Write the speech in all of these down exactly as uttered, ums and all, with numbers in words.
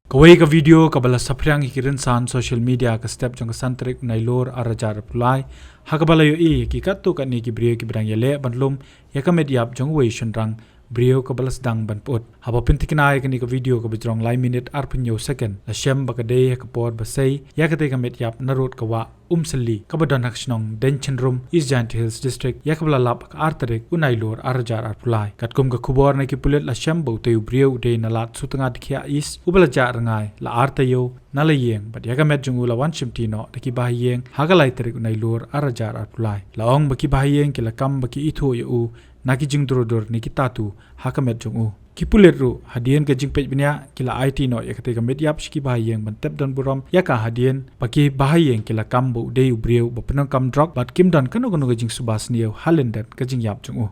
Kawei ka video kaba la saphriang ïa ki rynsan social media ka step jong ka san tarik u Nailur ar hajar arphew lai, ha kaba la ïohi ïa ki katto katne ki briew kiba dang ïaleh ban lum ïa ka met ïap jong uwei u shynrang briew kaba la sdang ban pyut. Haba pynthikna ïa kane ka video kaba jrong lai minit arphew hynñiew second, la shem ba ka dei ha ka por ba sei ïa katei ka met ïap narud ka wah Umsylli kaba don ha ka shnong Deiñchynrum, East Jaintia Hills District, ïa kaba la lap ha ka ar tarik u Nailur ar hajar arphew lai. Katkum ka khubor na ki pulit, la shem ba utei u briew u dei na Lad Sutnga Dkhiah East uba la jah rngai la ar taïew na la ïing, bad ïa ka met jong u la wan shimti noh da ki bahaïing ha ka lai tarik u Nailur ar hajar arphew lai. La ong ba ki bahaïing ki la kam ba ki ithuh ïa u na ki jingdur dur ne ki tattoo ha ka met jong u. Ki pulit ruh hadien ka jingpeit bniah ki la aiti noh ïa katei ka met ïap sha ki bahaïing ban tep don burom ïa ka, hadien ba ki bahaïing ki la kam ba u dei u briew ba pyndonkam drok bad kim don kano kano ka jingsuba sniew ha lyndet ka jingïap jong u.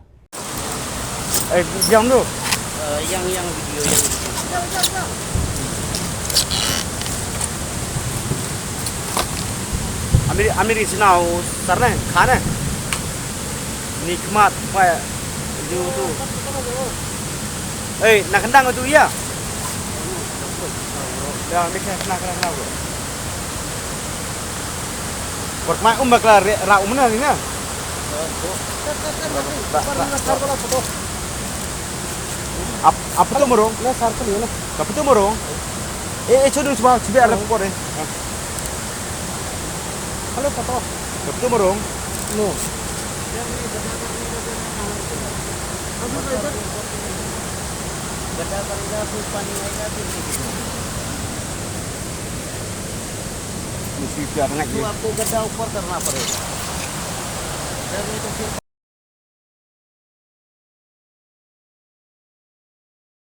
Eh, jam tu. Eh, yang, yang video, yang video. Amiri, amiri sinau sarne, khane. Ni khmat, pa, ju tu. Eh, na kandang tu ya. Ya, ni kena, kena, kena, kena, bro. Por kemai um bakla re, ra um na ni na. Ap, apa tu murung? Na sar tu ni na. Apa tu murung? Eh, eh, chodu chuba, chuba arep por eh. Hello, photo. Apa tu murung? No. Mesti dia tengah tu je. Aku gada upar karena apa? Dan itu